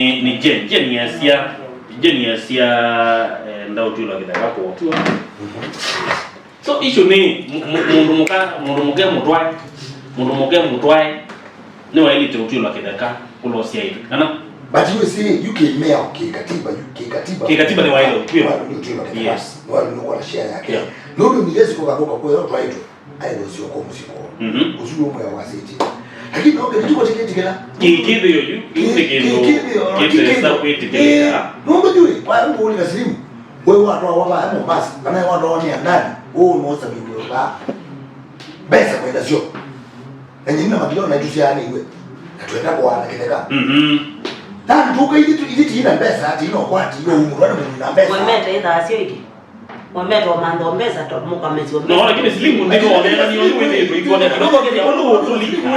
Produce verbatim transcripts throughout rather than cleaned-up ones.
Nĩ, nĩ Jane, Jane yasya, Jane yasya, eh, ndaũtw'ĩlwa kĩtheka kũũ. So issue nĩ mu-, mu-, mũndũ mũka, mũndũ mũke mũtwae, mũndũ mũke mũtwae, nĩwaĩlĩte ũtw'ĩlwa kĩtheka kũla ũsyaĩtwe. Kana But you see, you kĩmea, kĩkatiba, you kĩkatiba. Kĩkatiba nĩwaĩle ũtw'ĩlwa. Nĩwaĩle ũtw'ĩlwa kĩtheka. Yes. Nĩwaĩle nũkona share yake. Yeah. Nũndũ nĩ yesi kũka kũka kwa yo twaĩtwe. Aĩle ũsyoka mũsyĩ kwoo. Mhm. Ũsu nĩ ũmwe wasĩtye. Lakini no kĩndũ kĩu kĩtĩkĩla. Kĩkĩthĩo yu, yu nĩ kĩndũ kĩtesa kwĩtĩkĩlĩka. Nũndũ jũĩ, kwa ngũũlika silimu, we watwawa vaya Mombasa, kana watwawa nĩ andani, ũũ nũũsa mĩuo vaa. Mbesa kwenda syo. Na nyinyi na makilo na tusyaanĩiwe. Na twenda kũana kĩtheka. Mhm. Na tuka ili tu, ili tina mbesa, tina kwati, yo umurwa na mwenye na mbesa. Mwemete ithaa syo ingĩ. Mwemete omantha ombesa to, mũkamesya ombesa. No, lakini silimu ndiko onekani oyu wĩthĩtwe ikuoneka. Nũkũkĩthya ũndũ ũtũlika.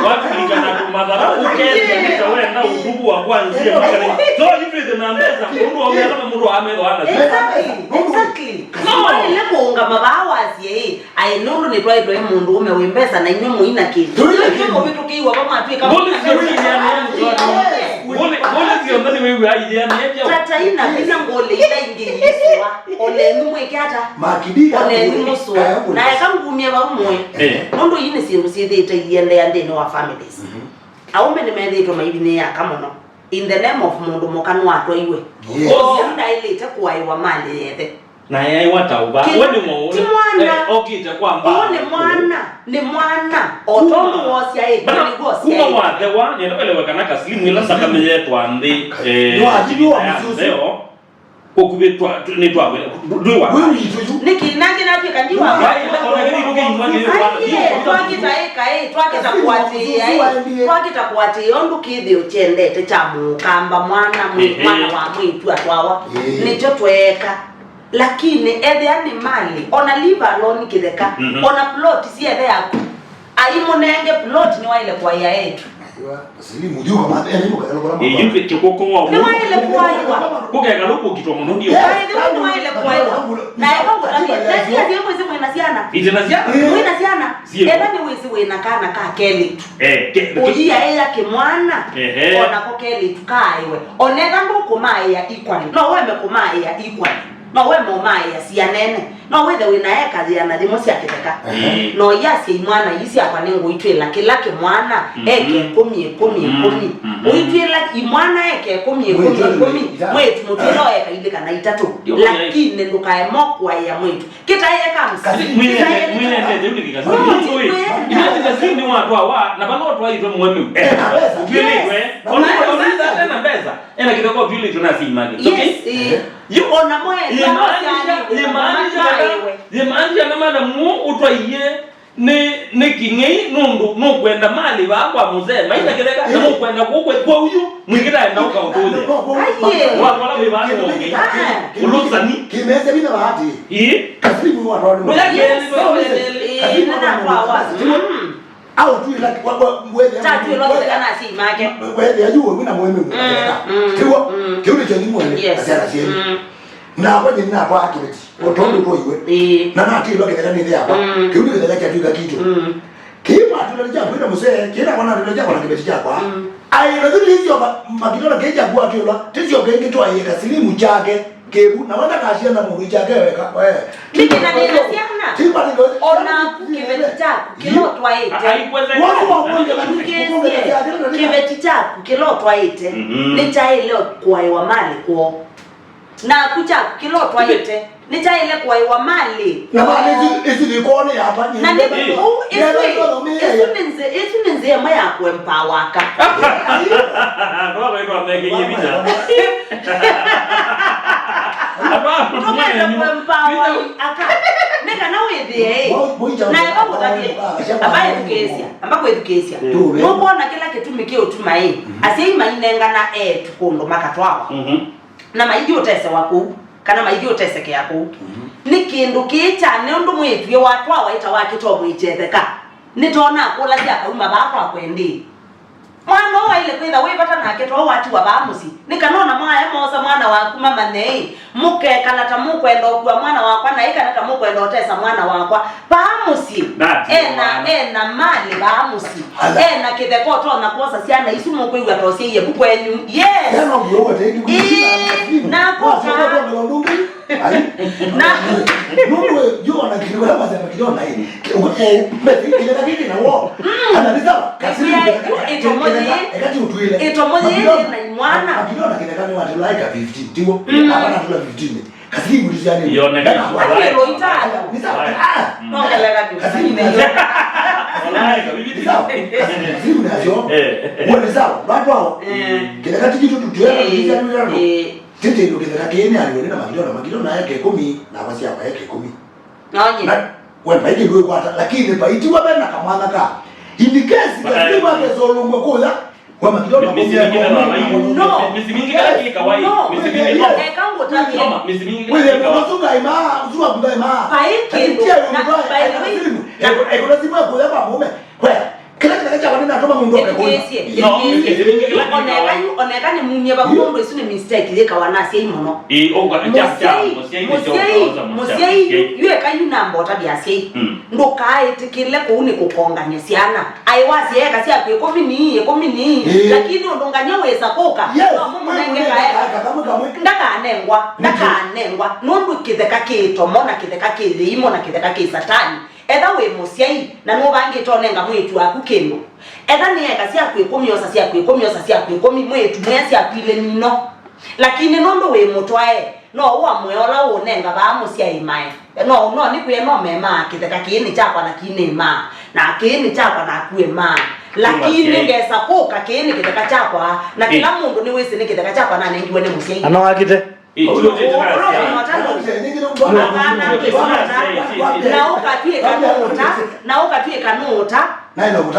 Watũlika na kũmathara, ũkethĩĩta wenda ũtuku wa kwanzia makale. So, itwĩthĩ na mbesa, ũndũ omeka na mũndũ amethwa ana. Exactly, exactly. No. Waĩle kũũngama vaa wasye, ĩ, aĩ nũndũ nĩtwaĩtwe nĩ mũndũũme wĩ mbesa na inyw'ĩ mũina kĩndũ. Tũina kĩndũ. Inyuĩ mũvĩtũkĩiwa vamwe atwĩka. Mbũlĩ sio itheanĩa mũtwaano. Mbũlĩ, mbũlĩ sio nthani wĩw'a itheanĩa. Tata ina vinya ngũlĩ ila ingĩ iisũa. Oneni mwĩke ata? Makidika. Oneni mũsũa. Na eka ngumie vau mũĩ. Eh. Nũndũ ii nĩ syĩndũ syĩthĩĩte iiendeea nthĩnĩ wa families. Mhm. Aũme nĩmethĩĩtwe maivinyĩĩa aka mũno. In the name of mũndũ mũka nĩwatwaiwe. Yes. Ũsu ndaĩlĩte kũaĩwa malĩ yethe. Na yaĩwa ta ũva. Kĩ-, we nĩ mwaũ? Ti mwana. Eh, okĩte kwa mbaa. Ũũ nĩ mwana, nĩ mwana. O tondũ wosyaĩtwe nĩguo kuma osyaĩtwe. Wathewa, nĩenda ũelewe kana kasilimu ĩla nthakame yetwa nthĩ, eh, nĩwathimĩwa ya mũsyĩ ũsu. Ntheo, kũkuvĩ twa, tũ-, nĩ twa, ndwĩ wa. Wĩ witũ yu. Nĩkĩ nake natwĩka ndi wa. Nĩwathimĩwa mũsyĩ ũsu. Aiye, twakĩta ĩka ĩ, twakĩta kũatĩĩa ĩ, twakĩta kũatĩĩa ũndũ kĩthĩo kyendete kya mũkamba mwana mwĩ-, ehe, mwana wa mwĩĩtu atwawa. Ĩĩ. Nĩkyo tweeka. Lakini ethĩa nĩ malĩ, ona leave alone kĩtheka, mhm, ona plot siethe yaku. Aimũnenge plot nĩwaĩle kũaĩa eĩtu. Aiwa, silimu, thiũka, ma-, eh, nĩmũka, nĩmũka, nĩmũka. Ĩĩ, yu kĩkũkũ wa. Nĩwaĩle kũaĩwa. Kũkeka lũkũkitwa mũno ndio. Yes. Aĩthĩwa nĩwaĩle kũaĩwa. Na eka ngũtavye, na sia sia mwĩsĩ mwĩna syana. Ite na syana? Mwĩna syana. Siĩ. Etha nĩwĩsĩ wĩna kana ka kelĩtu. Eh, ke-, ke-, ũyiaĩa kĩmwana, ehe, onako kelĩtu kaaĩwe. Onetha ndũkũmaaĩa equally. No weme kũmaaĩa equally. No weme ũmaaĩa sianene. No wĩthe wĩna eka yĩana yĩmwe sya kĩtheka. Ehe. No iasya imwana ii syakwa nĩngũitwĩla kĩla kĩmwana, mhm, eka ĩkũmi, ĩkũmi, mhm, ĩkũmi. Mhm. Ũitwĩla imwana eka ĩkũmi, ĩkũmi, ĩkũmi. Mwĩĩtu mũtwĩla o eka ilĩ kana itatũ. Lakini ndũkaema kũaĩa mwĩĩtu. Kĩtaĩe kamsi. Mwĩnende, mwĩnende, ndeunĩkĩka. Nũndũ ĩ, imagine silimu nĩwatwawa, na vala ũtwaĩtwe mũemeu. Eh, na mbesa. Ũtw'ĩlĩtwe. Yes. Ona, ona, ona ena mbesa. Ena kĩtheka ũtw'ĩlĩtwe na asyai make. Yes, okay? Eh. Yu ona mwe, yĩmaanisha, yĩmaanisha kana, yĩmaanisha kana madamu ũtwaie nĩ, nĩ kĩng'ei nũndũ nũkwenda malĩ vaa kwa mũzee. Maina kĩtheka, na mũkwenda kũkwe kwa uyu. Mwingĩtaenda ũkaũtũũthĩa. Aiye. Watwala wĩ vaa nĩ wonge. Ah. Ũlũsani. Kĩmese vinya vaati. Ĩĩ. Kasilimu watwala nĩ. Yes. Ĩĩ, nĩnatwawa. Mm. Au tu ila kwa, kwa, wethĩa. Tatwĩlwa kĩtheka na asyai make. Wethĩa yu wĩ na mwĩmĩ. Mm, mm. Tiwa. Mm. Kĩu nĩkyo nĩ mwene. Yes. Asyana syenu. Mm. Nakwa nyie nĩnatwaa kĩveti, o tondũ twoiwe. Ĩĩ. Na natĩĩlwa kĩtheka nĩ ĩthe yakwa. Mm. Kĩu nĩ kĩtheka kyatw'ĩka kitũ. Mm. Kĩĩ matwĩla nĩ kyakwa na mũsee, kĩĩ nakwa natwĩla kyakwa na kĩveti kyakwa. Mm. Aĩ, na yu tĩsyoka, makitona kĩĩ kyaku atwĩlwa, tĩsyoka ĩngĩ twaĩe kasilimu kyake kĩvu, na we ndakasya na mũndũ kyake weka, we. Nĩkĩ na nĩna syana? Tipa nĩ ndo. Onaku kĩveti kyaku kĩla ũtwaĩte. Ai, kweza. Watu wa mwenge na nini? Kĩveti kyaku kĩla ũtwaĩte. Mhm. Nĩkyaĩle kũaĩwa malĩ kwoo. Naku kyaku kĩla ũtwaĩte nĩkyaĩle kũaĩwa malĩ. Na malĩ ĩsu, ĩsu nĩ kwoo nĩ yakwa, nĩ. Na nĩ, ĩsu, ĩsu nĩ nzĩ-, ĩsu nĩ nzĩa ĩmwe ya kũempower aka. Ndwakwaitwa mekĩie vinya. Tũmete kũempower aka. Nĩ kana wĩthĩe ĩ. Na eka ngũtavye, amba ĩthukĩĩsya, amba kwĩthukĩĩsya. Mm. Nũkwona kĩla kĩtumi kĩũtuma ĩ, asyai mainengana eĩtu kũndũ makatwawa. Mhm. Na maithi ũtesewa kũu, kana maithi ũtesekea kũu. Mhm. Nĩ kĩndũ kĩĩ kya nĩ ũndũ mwĩĩtu ĩ watwawa ĩtawa kĩtomwĩkyetheka. Nĩtona akũlasya akauma vaa kwa kwendi. Mwana ũũ waĩle kwĩtha wĩ vata nake to watiwa vaa mũsyĩ. Nĩ kana ona mwae moosa mwana waku mamanye-ĩ, mũkekala ta mũkwenda ũkua mwana wakwa naĩ kana ta mũkwenda ũtesa mwana wakwa. Vaa mũsyĩ. Ena, ena malĩ vaa mũsyĩ. Ala. Ena kĩtheka ũtonya kwosa syana isu mũkwĩw'a ta ũsyaie vu kwenyu. Yes. Yana ũguo wote, ĩĩ, nakota. Ai. Na nũndũ yu ona kĩndũ kĩla masema kĩtona ĩ, mbesa kĩtheka kĩkĩ na wo. Ana nĩ sawa. Kasiri ĩtomo yĩĩ, eka ti ũtwĩle. Ĩtomo yĩĩ na imwana. Makĩtona kĩtheka nĩ watĩla eka fifteen, tiwo. Aba natula fifteen. Kasiri mũtisiani. Yoneka. Akĩlo itano. Nĩ sawa. Ah. Nongeleka tu. Kasiri. Nĩ sawa. Kasiri nĩ sawa. Eh. Wo nĩ sawa. Watu hao. Eh. Kĩtheka tikitũ tutwela. Eh. Tete ĩndũ kĩtheka kĩĩ nĩ aliwe na makilio na makilio na eka ĩkũmi na ava syakwa eka ĩkũmi. Nonye. Na we vai kĩndũ ĩkwata, lakini vaitiwa ve na kamwana ka. In case kasiri wakesolũngwe kũya, we makilio na mĩsyĩ mingĩ na vai. No. Mĩsyĩ mingĩ kala kĩ kawaii. No. Mĩsyĩ mingĩ no. Eka ngũtavye. Mĩsyĩ mingĩ kala kĩ kawaii. Wĩthĩa mũndũ ũsu ngaĩ maa, ũsu waku ngaĩ maa. Vai kĩndũ. Na by the way. Ekũna simu ekũya kwa mũme. Kwea. Kĩla kĩtheka kyakwa nĩnatũma mũndũ oke kũna. Ĩthukĩĩsye, ĩthukĩĩsye. Oneka yu, oneka nĩmumie vaku nũndũ ĩsu nĩ mistake yĩkawa na asyai mũno. Ĩĩ, ũka, kya, kya, mũsyai, mũsyai nĩkyo mũsyai, ũkaosa mũsyai, mũsyai yu, yu eka yu namba ũtavya asyai. Mm. Ndũkaĩtĩkĩle kũu nĩ kũkongany'a syana. Aĩ wasya eka syaku ĩkũmi nii, ĩkũmi nii. Ĩĩ. Lakini ũndũ ngany'a wĩsa kũka, yes, no mũmũnenge kaeka. Kaeka kamwe kamwe. Ndakanengwa, ndakanengwa. Nũndũ kĩtheka kĩ ĩtomo na kĩtheka kĩ yĩimo na kĩtheka kĩ satani. Etha wĩ mũsyai na nũvangĩte ũnenga mwĩĩtu waku kĩndũ, etha nĩ eka syaku ĩkũmi, osa syaku ĩkũmi, osa syaku ĩkũmi, mwĩĩtu mwĩa syaku ilĩ nino. Lakini nũndũ wĩ mũtwae, no ũamũe ũla ũũnenga vaa mũsyai mae. No, no nĩkwĩe no memaa, kĩtheka kĩĩ nĩ kyakwa na kĩĩ nĩ maa, na kĩĩ nĩ kyakwa naku ĩmaa. Lakini ngesa kũka kĩĩ nĩ kĩtheka kyakwa, na kĩla mũndũ nĩwĩsĩ nĩ kĩtheka kyakwa nanengiwe nĩ mũsyai. Ana wakite. Ĩ, tiyo tĩtĩnasya. Na ũkatw'ĩka nũũta, na ũkatw'ĩka nũũta,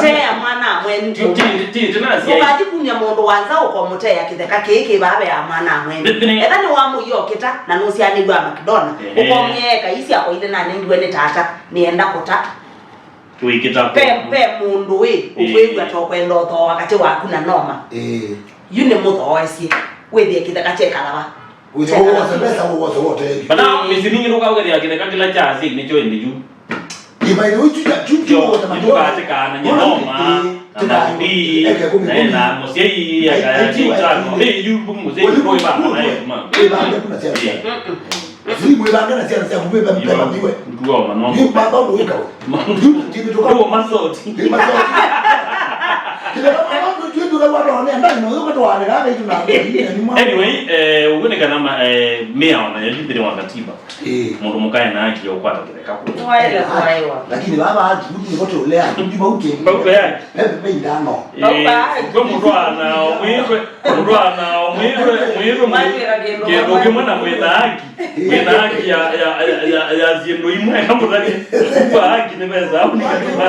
tea mwana amwenyu. Ti, ti, ti, tĩtĩnasya. Ndũkathi kumya mũndũ wa nza ũkomũtea kĩtheka kĩĩ kĩ vaa ve ya mwana amwenyu. Etha nĩwamũie ũkĩta, na nũsyaanĩw'a Makidona, ũkomwĩa eka ii syakwa ilĩ nanengiwe nĩ tata, nĩenda kũta. Wĩkĩta ve, ve mũndũ wĩ, ũkwĩw'a ta ũkwenda ũthooa katĩ waku na Noma. Ĩĩ. Yu nĩmũthooesye, wĩthĩe kĩtheka kyekala va. Wĩthĩe wose mbesa, wose wote. Bana, mĩsyĩ mingĩ nũkaũkethĩa kĩtheka kĩla kya asyai nĩkyo ĩndĩ yu. Ĩĩ, by the way, chucha, chucha, wose matũka. Nĩũkatĩkaanany'a Noma na Makundi, na ena mũsyai, eka ya titano. Ĩ, yu mũsyai ndũĩvanga naĩ kuma. Wĩvange kuna syana syaku. Sili mwĩvange na syana syaku, wĩva mpema ndiwe. Nduo mano. Ni baba ũndũ wĩkawa. Ndũmasoti. Ndũmasoti. Anyway, eh, ũguo nĩ kana ma-, eh, mĩao na yalindĩrĩ wa katiba. Ĩĩ. Mũndũ mũka ena haki ya ũkwata kĩtheka kũu. Nĩwaĩle kũaĩwa. Lakini baba haki, mtu nĩko tũlea, mtu bauke. Bauke haki. Bebe, bebe indano. Ĩĩ, we mũtwaana o mwĩtwe, mũtwaana o mwĩtwe, mwĩtwe, mwĩtwe, kĩndũ kĩmwe na mwĩna haki. Wĩna haki ya, ya, ya, ya, ya syĩndũ imwe, kamũtavye. Kwa haki nĩ mesa, au nĩ katiba.